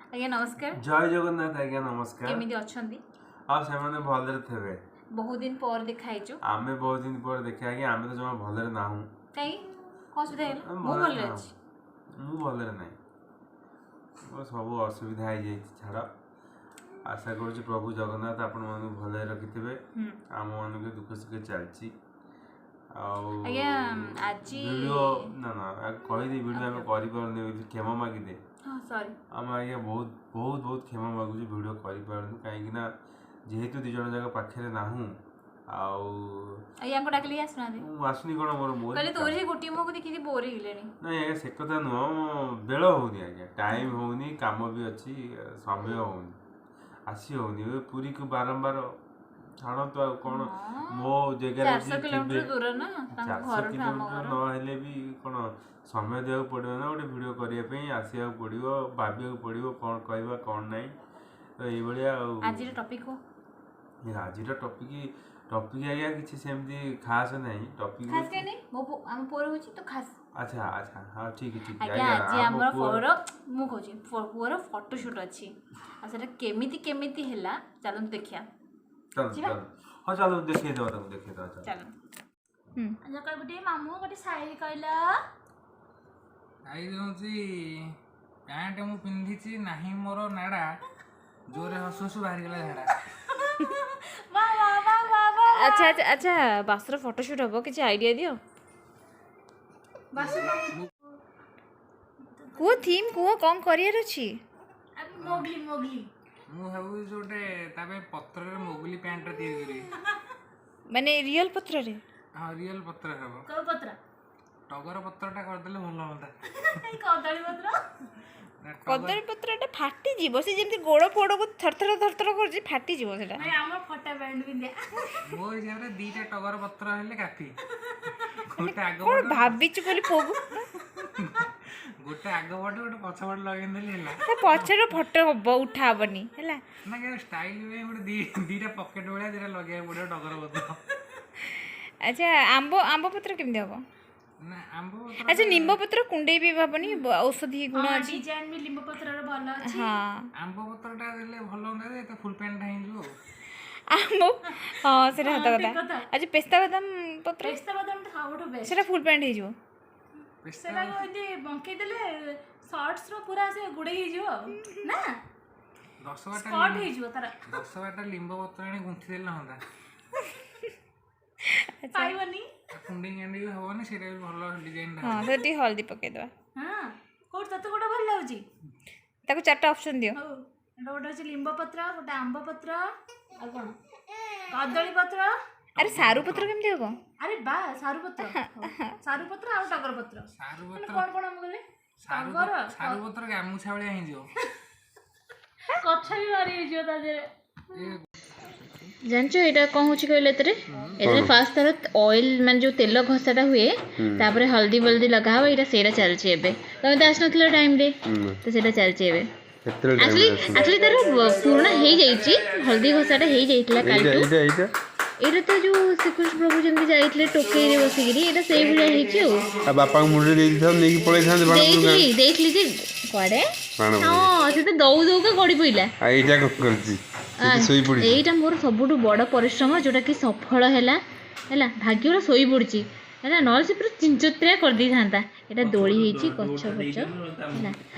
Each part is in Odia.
ଆଜ୍ଞା ନମସ୍କାର। ଜୟ ଜଗନ୍ନାଥ ଆଜ୍ଞା, ନମସ୍କାର। କେମିତି ଅଛନ୍ତି? ଆଉ ସେମାନେ ଭଲରେ ଥିବେ। ବହୁତ ଦିନ ପରେ ଦେଖା ହେଇଛୁ। ଆମେ ବହୁତ ଦିନ ପରେ ଦେଖା ଆଜ୍ଞା, ଆମେ ତ ଜମା ଭଲରେ ନାହୁଁ। କାହିଁକି, କଣ ଅସୁବିଧା ହେଇଗଲା? ଆମେ ମୁଁ ଭଲରେ ଭଲରେ ନାହୁଁ। ଅଛି। ମୁଁ ଭଲରେ ନାହିଁ, ମୋର ସବୁ ଅସୁବିଧା ହେଇଯାଇଛି। ଛାଡ଼, ଆଶା କରୁଛି ପ୍ରଭୁ ଜଗନ୍ନାଥ ଆପଣମାନଙ୍କୁ ଭଲରେ ରଖିଥିବେ। ଆମମାନଙ୍କୁ ଦୁଃଖ ସୁଖ ଚାଲିଛି ଆଉ ଆଜ୍ଞା ଆଜି ଭିଡ଼ିଓ ନା ନା ଆଗ କହିଦେ, ଭିଡ଼ିଓ ଆମେ କରିପାରୁନି ବୋଲି କ୍ଷମା ମାଗିଦେ। ହଁ, ସରି। ଆମେ ଆଜ୍ଞା ବହୁତ ବହୁତ ବହୁତ କ୍ଷମା ମାଗୁଛୁ, ଭିଡ଼ିଓ କରିପାରୁନୁ କାହିଁକି ନା ଯେହେତୁ ଦୁଇ ଜଣ ଯାକ ପାଖରେ ନାହୁଁ। ଆଉ ଆଜ୍ଞାଙ୍କୁ ଡାକିଲେ ଆସୁନାହାନ୍ତି। ମୁଁ ଆସୁନି କ'ଣ, ମୋର ମୋର କହିଲେ ତୋରି ସେ ଗୋଟିଏ ମୁହଁକୁ ଦେଖିକି ବୋର୍ ହେଇଗଲେଣି। ନାଇଁ ଆଜ୍ଞା, ସେ କଥା ନୁହଁ, ବେଳ ହଉନି ଆଜ୍ଞା, ଟାଇମ୍ ହଉନି, କାମ ବି ଅଛି, ସମୟ ହଉନି, ଆସି ହଉନି। ଏବେ ପୁରୀକୁ ବାରମ୍ବାର ଛାଡ଼ନ୍ତୁ, ଆଉ କ'ଣ ମୋ ଜାଗାରେ 400 ଯିଏ କିଲୋମିଟର ଥିବେ ଦୂର ନା ତାଙ୍କ 400 ଘରଠୁ ଆମ କିଲୋମିଟର ଘର। ନହେଲେ ବି କ'ଣ ସମୟ ଦେବାକୁ ପଡ଼ିବ ନା ଗୋଟେ ଭିଡ଼ିଓ କରିବା ପାଇଁ, ଆସିବାକୁ ପଡ଼ିବ, ଭାବିବାକୁ ପଡ଼ିବ କ'ଣ କହିବା କ'ଣ ନାହିଁ, ତ ଏଇଭଳିଆ। ଆଉ ଆଜିର ଟପିକ୍ କୁହ। ଆଜିର ଟପିକ୍ ଆଜ୍ଞା କିଛି ସେମିତି ଖାସ୍ ନାହିଁ ଟପିକ୍। ଖାସ୍ କାହିଁ ନାହିଁ? ମୋ ଆମ ପୁଅର ହେଉଛି ତ ଖାସ୍। ଆଚ୍ଛା ଆଚ୍ଛା, ହଁ ଠିକ୍ ଠିକ୍। ଆଜ୍ଞା ଆଜି ଆମ ଆମର ପୁଅର ପୁଅର, ମୁଁ କହୁଛି ପୁଅର ଫଟୋ ସୁଟ୍ ଅଛି, ଆଉ ସେଟା କେମିତି କେମିତି ହେଲା ଚାଲନ୍ତୁ ଦେଖିବା। ଚାଲନ୍ତୁ। ଯିବା? ଚାଲନ୍ତୁ, ହଁ ଚାଲନ୍ତୁ, ଦେଖେଇଦେବା ତାକୁ, ଦେଖେଇଦେବା, ଚାଲ। ଚାଲନ୍ତୁ। ସକାଳୁ ଗୋଟେ ମାମୁଁ ଗୋଟେ ସାଇରି କହିଲ। ସାଇରି ହେଉଛି, ପ୍ୟାଣ୍ଟ ମୁଁ ପିନ୍ଧିଛି ନାହିଁ ମୋର ନାଡ଼ା, ଜୋରେ ହସୁ ହସୁ ବାହାରିଗଲା ଝାଡ଼ା। ବା ବା ବା ବା ବା। ଆଚ୍ଛା ଆଚ୍ଛା ଆଚ୍ଛା, ବାସୁର ଫଟୋ ସୁଟ୍ ହବ, କିଛି ଆଇଡ଼ିଆ ଦିଅ। ବାସୁ କୁହ, ଥିମ୍ କୁହ, କ'ଣ କରିବାର ଅଛି? ମୋଗଲି ମୋଗଲି। ମୁଁ ଭାବୁଛି ଗୋଟେ ତା ପାଇଁ ପତ୍ରରେ ମୋଗଲି ପ୍ୟାଣ୍ଟଟା ତିଆରି କରିବି। ମାନେ ରିଅଲ ପତ୍ରରେ? ହଁ, ରିଅଲ ପତ୍ର ହେବ। କୋଉ ପତ୍ର? ଟଗର ପତ୍ରଟା କରିଦେଲେ ଭଲ ହୁଅନ୍ତା। କଦଳୀ ପତ୍ର। ନା, କଦଳୀ ପତ୍ରଟା ଫାଟିଯିବ, ସେ ଯେମିତି ଗୋଡ଼ ଫୋଡ଼କୁ ଥରଥର ଥରଥର କରୁଛି, ଫାଟିଯିବ ସେଟା। ନାଇଁ, ଆମର ଫଟା ପ୍ୟାଣ୍ଟ ପିନ୍ଧିଆ। ମୋ ହିସାବରେ 2ଟା ଟଗର ପତ୍ର ହେଲେ କାଫି। ଗୋଟେ ଆଗ କ'ଣ ପଟ ଭାବିଛୁ ବୋଲି ପୁଅକୁ? ଗୋଟେ ଆଗ ପଟେ ଗୋଟେ ପଛ ପଟେ ଲଗେଇଦେଲେ ହେଲା। ତା ପଛର ଫଟୋ ହବ, ଉଠା ହବନି ହେଲା। ନା, ଷ୍ଟାଇଲ ପାଇଁ ଗୋଟେ 2ଟା ପକେଟ ଭଳିଆ 2ଟା ଲଗେଇବାକୁ ପଡ଼ିବ ଟଗର ପତ୍ର। ଆଚ୍ଛା, ଆମ୍ବ ପତ୍ର କେମିତି ହବ? ନା, ଆମ୍ବ ପତ୍ର। ଆଚ୍ଛା, ନିମ୍ବ ପତ୍ର କୁଣ୍ଡେଇ ବି ହବନି, ଔଷଧୀୟ ଗୁଣ ଅଛି। ଡିଜାଇନ ବି ଲିମ୍ବ ପତ୍ରର ଭଲ ଅଛି। ହଁ, ଆମ୍ବ ପତ୍ରଟା ଦେଲେ ଭଲ ହୁଅନ୍ତା ଯେ, ତ ଫୁଲ୍ ପ୍ୟାଣ୍ଟଟା ହେଇଯିବ ଆଉ। ଆମ୍ବ, ହଁ ସେଟା ସତ ଠିକ କଥା। କଥା। ଆଚ୍ଛା, ପେସ୍ତା ବାଦାମ ପତ୍ର? ପେସ୍ତା ବାଦାମଟା ସବୁଠୁ ବେଷ୍ଟ। ସେଟା ଫୁଲ୍ ପ୍ୟାଣ୍ଟ ହେଇଯିବ। ପେସ୍ତା ସେଟାକୁ ଏମିତି ବଙ୍କେଇ ଦେଲେ ସର୍ଟସ ର ପୁରା ସେ ଗୁଡେଇ ହେଇଯିବ ଆଉ ନା 10 12ଟା ସ୍କର୍ଟ ହେଇଯିବ ତାର। 10 12ଟା ଲିମ୍ବ ପତ୍ର ଆଣି ଗୁନ୍ଥି ଦେଲେ ହୁଅନ୍ତା। ପାଇବନି। କୁଣ୍ଡେଇ କାଣ୍ଡେଇ ବି ହବନି, ସେଇଟା ବି ଭଲ ଡିଜାଇନଟା। ହଁ, ସେଟା ଟିକେ ହଳଦୀ ପକେଇଦେବା। ହଁ, କୋଉଠି ତତେ କୋଉଟା ଭଲ ଲାଗୁଛି? ତାକୁ 4ଟା ଅପସନ୍ ଦିଅ। ହଉ, ଏଟା ଗୋଟେ ଅଛି ଲିମ୍ବ ପତ୍ର, ଗୋଟେ ଆମ୍ବ ପତ୍ର, ଆଉ କ'ଣ କଦଳୀ ପତ୍ର। ଆରେ, ସାରୁ ପତ୍ର କେମିତି ହବ? ଆରେ ବା, ସାରୁ ପତ୍ର, ସାରୁ ପତ୍ର ଆଉ ଟଗର ପତ୍ର। ସାରୁ ମାନେ ପତ୍ର କ'ଣ କ'ଣ ଆମେ କହିଲେ? ସାରୁ ଟଗର ସାରୁ ପତ୍ର ଗାମୁଛା ଭଳିଆ ହେଇଯିବ। ଗଛ ବି ମାରି ହେଇଯିବ ତା ଦେହରେ। ଜାଣିଛ ଏଇଟା କ'ଣ ହେଉଛି କହିଲେ? ଏଥିରେ ଫାଷ୍ଟ ତାର ଅଏଲ୍, ମାନେ ଯେଉଁ ତେଲ ଘଷାଟା ହୁଏ, ତାପରେ ହଳଦୀ ବଳଦୀ ଲଗା ହବ। ଏଇଟା ସେଇଟା ଚାଲିଛି ଏବେ। ତମେ ତ ଆସିନଥିଲ ଟାଇମ୍ରେ, ତ ସେଇଟା ଚାଲିଛି ଏବେ। ଆକ୍ଚୁଆଲି ତାର ପୁରୁଣା ହେଇଯାଇଛି, ହଳଦୀ ଘଷାଟା ହେଇଯାଇଥିଲା କାଲିଠୁ। ଏଇଟା ଏଇଟା ଏଇଟା ତ ଯେଉଁ ଶ୍ରୀକୃଷ୍ଣ ପ୍ରଭୁ ଯେମିତି ଯାଇଥିଲେ ଟୋକେଇରେ ବସିକିରି, ଏଇଟା ସେଇଭଳିଆ ହେଇଛି ଆଉ। ଆଉ ବାପାଙ୍କ ମୁଣ୍ଡରେ ଦେଇଥାନ୍ତ, ନେଇକି ପଳେଇଥାନ୍ତେ ବାଣପୁର ଗାଁ। ଦେଇଥିଲି ଯେ କୁଆଡ଼େ। ବାଣପୁର। ହଁ, ସେ ତ ଦଉ ଦଉକା ଗଡ଼ି ପଇଲା। ଆଉ ଏଇଟା କ'ଣ କରୁଛି? ସେଠି ଶୋଇପଡ଼ିଛି। ଏଇଟା ମୋର ସବୁଠୁ ବଡ଼ ପରିଶ୍ରମ, ଯୋଉଟାକି ସଫଳ ହେଲା। ହେଲା ଭାଗ୍ୟର ଶୋଇ ପଡ଼ିଛି ହେଲା, ନହେଲେ ସେ ପୁରା ଚିଞ୍ଚତ୍ରିଆ କରିଦେଇଥାନ୍ତା। ଏଇଟା ଦୋଳି ହେଇଛି, ଗଛ ଫଛ ହେଲା।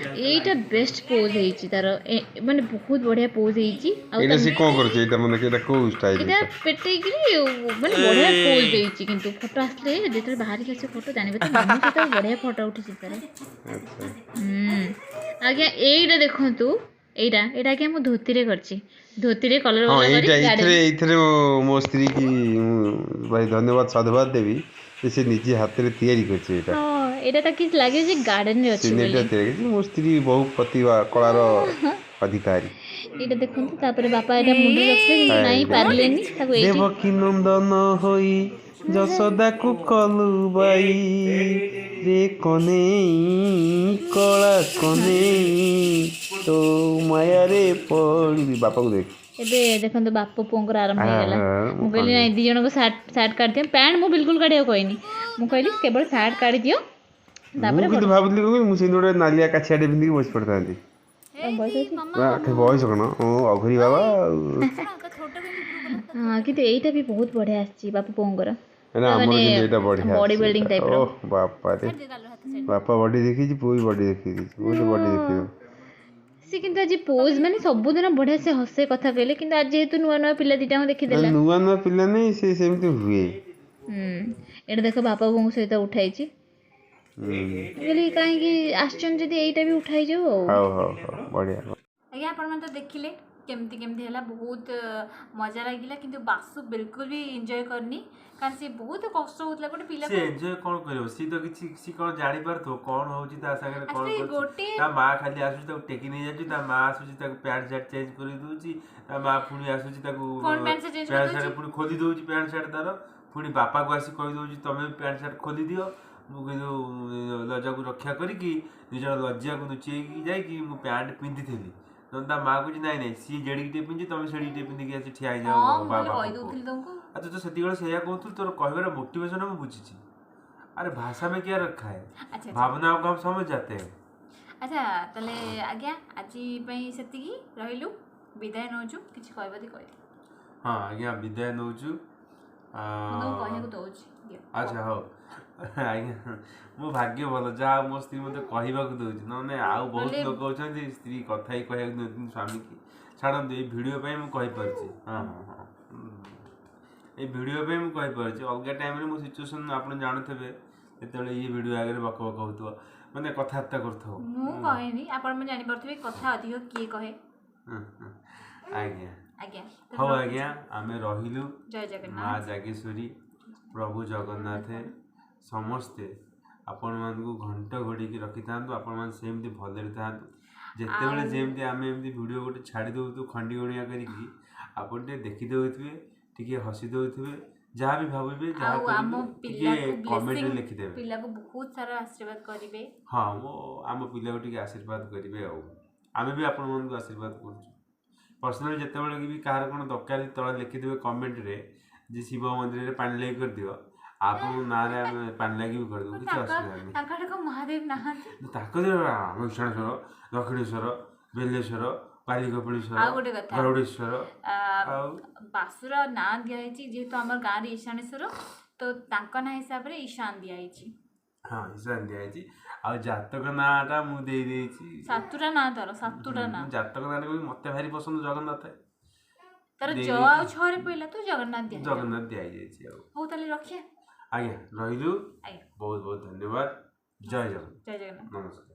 ଏଇଟା ବେଷ୍ଟ ପୋଜ୍ ହେଇଛି ତାର, ମାନେ ବହୁତ ବଢ଼ିଆ ପୋଜ୍ ହେଇଛି। ଆଉ ଏଇଟା ସେ କ'ଣ କରୁଛି? ଏଇଟା ମାନେ ଏଇଟା କୋଉ ଷ୍ଟାଇଲ? ଏଇଟା ପେଟେଇକିରି ମାନେ ବଢ଼ିଆ ପୋଜ୍ ଦେଇଛି। କିନ୍ତୁ ଫଟୋ ଆସିଲେ, ଯେତେବେଳେ ବାହାରିକି ଆସିବ ଫଟୋ, ଜାଣିବେ ତ ମାମୁଁ ସହିତ ବଢ଼ିଆ ଫଟୋ ଉଠିଛି ତାର। ଆଚ୍ଛା। ଆଜ୍ଞା ଏଇଟା ଦେଖନ୍ତୁ, ଏଇଟା ଆଜ୍ଞା ମୁଁ ଧୋତିରେ କରିଛି, ଧୋତିରେ କଲର ହଁ କରି ଏଇଟା ଗାର୍ଡେନ। ଏଇଥିରେ ମୋ ସ୍ତ୍ରୀ କି ମୁଁ ଭାଇ ଧନ୍ୟବାଦ ସାଧୁବାଦ ଦେବି ଯେ ସେ ନିଜେ ହାତରେ ତିଆରି କରିଛି ଏଇଟା। ହଁ, ଏଇଟା ତ କିଛି ଲାଗେ ଯେ ଗାର୍ଡେନରେ ଅଛି ସିନେରୀଟା ବୋଲି। ତିଆରି କରିଛି ମୋ ସ୍ତ୍ରୀ, ବହୁ ପ୍ରତିଭା କଳାର ଅଧିକାରୀ। ଏଇଟା ଦେଖନ୍ତୁ, ତାପରେ ବାପା ଏଇଟା ମୁଣ୍ଡରେ ରଖିଲେ କିନ୍ତୁ ନାଇଁ ପାରିଲେନି ତାକୁ ଏଇଠି। ଦେବକୀ ନନ୍ଦନ ହୋଇ ଯଶୋଦାକୁ କଲୁ ବାଇ ରେ କନେଇ, କଳା କନେଇ, ତୋ ମାୟାରେ ପଡ଼ିବି। ବାପାକୁ ଦେଖ। ଏବେ ଦେଖନ୍ତୁ, ବାପ ପୁଅଙ୍କର ଆରମ୍ଭ ହେଇଗଲା। ହଁ, ମୁଁ କହିଲି ନାଇଁ, 2 ଜଣଙ୍କ ସାର୍ଟ କାଢ଼ିଦିଅ। ପ୍ୟାଣ୍ଟ ମୁଁ ବିଲକୁଲ କାଢ଼ିବାକୁ କହିନି, ମୁଁ କହିଲି କେବଳ ସାର୍ଟ କାଢ଼ିଦିଅ। ମୁଁ ତାପରେ କିନ୍ତୁ ଭାବୁଥିଲି କ'ଣ କି, ମୁଁ ସେମିତି ଗୋଟେ ନାଲିଆ କାଛିଆଟେ ପିନ୍ଧିକି ବସି ପଡ଼ିଥାନ୍ତି। ବୟସ ଅଛି? ବୟସ କ'ଣ, ମୁଁ ଅଘୁରୀ ବାବା ଆଉ। ହଁ, କିନ୍ତୁ ଏଇଟା ବି ବହୁତ ବଢିଆ ଆସିଛି ବାପୁ ପୁଅଙ୍କର। ନା, ଆମର ମାନେ କିନ୍ତୁ ଏଇଟା ବଢିଆ ବଡି ଆସିଛି। ବିଲ୍ଡିଂ ଟାଇପର। ଓହ ବାପାରେ, ବାପା ବଡି ଦେଖିଛି, ପୁଅ ବି ବଡି ଦେଖେଇ ଦେଇଛି। ପୁଅ ତ ବଡି ଦେଖେଇବ। ସେ କିନ୍ତୁ ଆଜି ପୋଜ୍, ମାନେ ସବୁଦିନ ବଢିଆ ସେ ହସେ, କଥା କହିଲେ, କିନ୍ତୁ ଆଜି ଯେହେତୁ ନୂଆ ନୂଆ ପିଲା ଦିଟାଙ୍କୁ ଦେଖିଦେଲା। ନୂଆ ନୂଆ ପିଲା ନାଇଁ, ସେ ସେମିତି ହୁଏ। ହୁଁ, ଏଇଟା ଦେଖ, ବାପା ବୋଉଙ୍କ ସହିତ ଉଠାଇଛି। ମୁଁ କହିଲି କାହିଁକି ଆସିଛନ୍ତି ଯଦି ଏଇଟା ବି ଉଠାଇଯାଉ ଆଉ। ହଉ ହଉ ହଉ, ବଢିଆ। ଆଜ୍ଞା, ଆପଣମାନେ ତ ଦେଖିଲେ କେମିତି କେମିତି ହେଲା, ବହୁତ ମଜା ଲାଗିଲା। କିନ୍ତୁ ବାସୁ ବିଲକୁଲ ବି ଏନ୍ଜୟ କରିନି, କାରଣ ସେ ବହୁତ କଷ୍ଟ ହେଉଥିଲା ଗୋଟେ ପିଲାକୁ। ସେ ଏନ୍ଜୟ କ'ଣ କରିବ? ସିଏ ତ କିଛି, ସିଏ କ'ଣ ଜାଣିପାରୁଥିବ କ'ଣ ହଉଛି ତା ସାଙ୍ଗରେ, କ'ଣ Actually, କରୁଛି? ଗୋଟେ ତା ମା ଖାଲି ଆସୁଛି, ତାକୁ ଟେକି ନେଇଯାଉଛି। ତା ମା ଆସୁଛି, ତାକୁ ପ୍ୟାଣ୍ଟ ସାର୍ଟ ଚେଞ୍ଜ କରି ଦଉଛି। ତା ମା ପୁଣି ଆସୁଛି, ତାକୁ ପୁଣି pant shirt change pant shirt କରିଦଉଛି। ପୁଣି ଖୋଲି ଦଉଛି ପ୍ୟାଣ୍ଟ ସାର୍ଟ ତାର। ପୁଣି ବାପାକୁ ଆସି କହିଦଉଛି, ତମେ ବି ପ୍ୟାଣ୍ଟ ସାର୍ଟ ଖୋଲି ଦିଅ। ମୁଁ କିନ୍ତୁ ଲଜ୍ଜାକୁ ରକ୍ଷା କରିକି, ନିଜର ଲଜ୍ଜାକୁ ଲୁଚେଇକି ଯାଇକି ମୁଁ ପ୍ୟାଣ୍ଟ ପିନ୍ଧିଥିଲି। ତ ତା ମା କହୁଛି, ନାଇଁ ନାଇଁ, ସିଏ ଯେଡ଼ିକି ଟିକେ ପିନ୍ଧି, ତମେ ସେଡ଼ିକି ଟିକେ ପିନ୍ଧିକି ଆସି ଠିଆ ହେଇଯାଅ। ହଁ, ମୁଁ ଖାଲି ବାପା। କହିଦେଉଥିଲି ତମକୁ। ଆଉ ତୁ ତ ସେତିକିବେଳେ ସେଇଆ କହୁଥିଲୁ, ତୋର କହିବାର ମୋଟିଭେସନ ମୁଁ ବୁଝିଛି। अरे, भाषा में क्या रखा है? ଆଚ୍ଛା। भावनाओं को हम समझ जाते हैं। ଆଚ୍ଛା, ତାହେଲେ ଆଜ୍ଞା ଆଜି ପାଇଁ ସେତିକି ରହିଲୁ, ବିଦାୟ ନେଉଛୁ। କିଛି କହିବ ଯଦି କହିଦିଅ। ହଁ ଆଜ୍ଞା, ବିଦାୟ ନେଉଛୁ। ମୁଁ ତମକୁ କହିବାକୁ ଦଉଛି, ଦିଅ। ଆଚ୍ଛା ହଉ ଆଜ୍ଞା, ମୋ ଭାଗ୍ୟ ଭଲ, ଯାହା ହଉ ମୋ ସ୍ତ୍ରୀ ମୋତେ କହିବାକୁ ଦଉଛି। ନହେଲେ ଆଉ ବହୁତ ନହେଲେ ଲୋକ ଅଛନ୍ତି, ସ୍ତ୍ରୀ କଥା ହିଁ କହିବାକୁ ଦିଅନ୍ତିନି ସ୍ୱାମୀକି। ଛାଡ଼ନ୍ତୁ, ଏଇ ଭିଡ଼ିଓ ପାଇଁ ମୁଁ କହିପାରୁଛି। ହଁ ହଁ ହଁ, ଏଇ ଭିଡ଼ିଓ ପାଇଁ ମୁଁ କହିପାରୁଛି। ଅଲଗା ଟାଇମ୍ରେ ମୋ ସିଚୁଏସନ୍ ଆପଣ ଜାଣୁଥିବେ, ଯେତେବେଳେ ଇଏ ଭିଡ଼ିଓ ଆଗରେ ବକ ବକ ହେଉଥିବ, ମାନେ କଥାବାର୍ତ୍ତା କରୁଥିବ। ମୁଁ କହେନି, ଆପଣମାନେ ଜାଣିପାରୁଥିବେ କଥା ଅଧିକ କିଏ କହେ। ଆଜ୍ଞା। ଆଜ୍ଞା। ହଉ ଆଜ୍ଞା, ଆମେ ରହିଲୁ। ଜୟ ମା ଜଗନ୍ନାଥ। ଜାଗେଶ୍ୱରୀ, ପ୍ରଭୁ ଜଗନ୍ନାଥ ସମସ୍ତେ ଆପଣମାନଙ୍କୁ ଘଣ୍ଟ ଘୋଡ଼ିକି ରଖିଥାନ୍ତୁ। ଆପଣମାନେ ସେମିତି ଭଲରେ ଥାଆନ୍ତୁ। ଯେତେବେଳେ ଯେମିତି ଆମେ ଏମିତି ଭିଡ଼ିଓ ଗୋଟେ ଛାଡ଼ି ଦେଉଥିବୁ ଖଣ୍ଡି ଗଣିଆ କରିକି, ଆପଣ ଟିକେ ଦେଖିଦେଉଥିବେ, ଟିକେ ହସି ଦେଉଥିବେ। ଯାହା ବି ଭାବିବେ, ଯାହା ଆଉ ଆମ କରିବେ, ଟିକେ ପିଲାକୁ କମେଣ୍ଟରେ ବ୍ଲେସିଂ, ଲେଖିଦେବେ। ପିଲାକୁ ବହୁତ ସାରା ଆଶୀର୍ବାଦ କରିବେ। ହଁ, ମୋ ଆମ ପିଲାକୁ ଟିକେ ଆଶୀର୍ବାଦ କରିବେ। ଆଉ ଆମେ ବି ଆପଣମାନଙ୍କୁ ଆଶୀର୍ବାଦ କରୁଛୁ। ପର୍ସନାଲି ଯେତେବେଳେ ବି କାହାର କ'ଣ ଦରକାର, ତଳେ ଲେଖିଦେବେ କମେଣ୍ଟରେ ଯେ ଶିବ ମନ୍ଦିରରେ ପାଣି ଲାଗି କରିଦିଅ, ଆପଣଙ୍କ ନାଁରେ ଆମେ ପାଣି ଲାଗି ବି କରିଦେବୁ, କିଛି ତାଙ୍କ ଅସୁବିଧା ନାହିଁ। ତାଙ୍କ ଆଡ଼େ କଣ ମହାଦେବ ନାହାନ୍ତି? ତାଙ୍କ ଆମ ଈଶାଣେଶ୍ୱର, ଦକ୍ଷିଣେଶ୍ୱର, ବେଲେଶ୍ୱର, ବାଲିକପିଳେଶ୍ୱର, ଆଉ ଗୋଟେ କଥା। ଗରୁଡ଼େଶ୍ୱର। ଆଉ ବାସୁର ନାଁ ଦିଆହେଇଛି, ଯେହେତୁ ଆମର ଗାଁରେ ଈଶାଣେଶ୍ୱର, ତ ତାଙ୍କ ନାଁ ହିସାବରେ ଈଶାନ ଦିଆହେଇଛି। ହଁ, ଈଶାନ ଦିଆହେଇଛି। ଆଉ ଜାତକ ନାଁଟା ମୁଁ ଦେଇଦେଇଛି। ସାତୁଟା ନାଁ ତାର, ସାତୁଟା ନାଁ। ମୁଁ ଜାତକ ନାଁଟା ବି ମୋତେ ଭାରି ପସନ୍ଦ, ଜଗନ୍ନାଥ। ତାର ଦେଇ ଜ ଦେଇଛି। ଆଉ ଛରେ ପଇଲା ତ ଜଗନ୍ନାଥ ଦିଆହେଇଛି। ଜଗନ୍ନାଥ ଦିଆହେଇଯାଇଛି ଆଉ। ହଉ, ତାହେଲେ ରଖିବା। ଆଜ୍ଞା, ରହିଲୁ। ଆଜ୍ଞା। ବହୁତ ବହୁତ ଧନ୍ୟବାଦ। ଜୟ ଜଗନ୍ନାଥ। ଜୟ ଜଗନ୍ନାଥ। ନମସ୍କାର।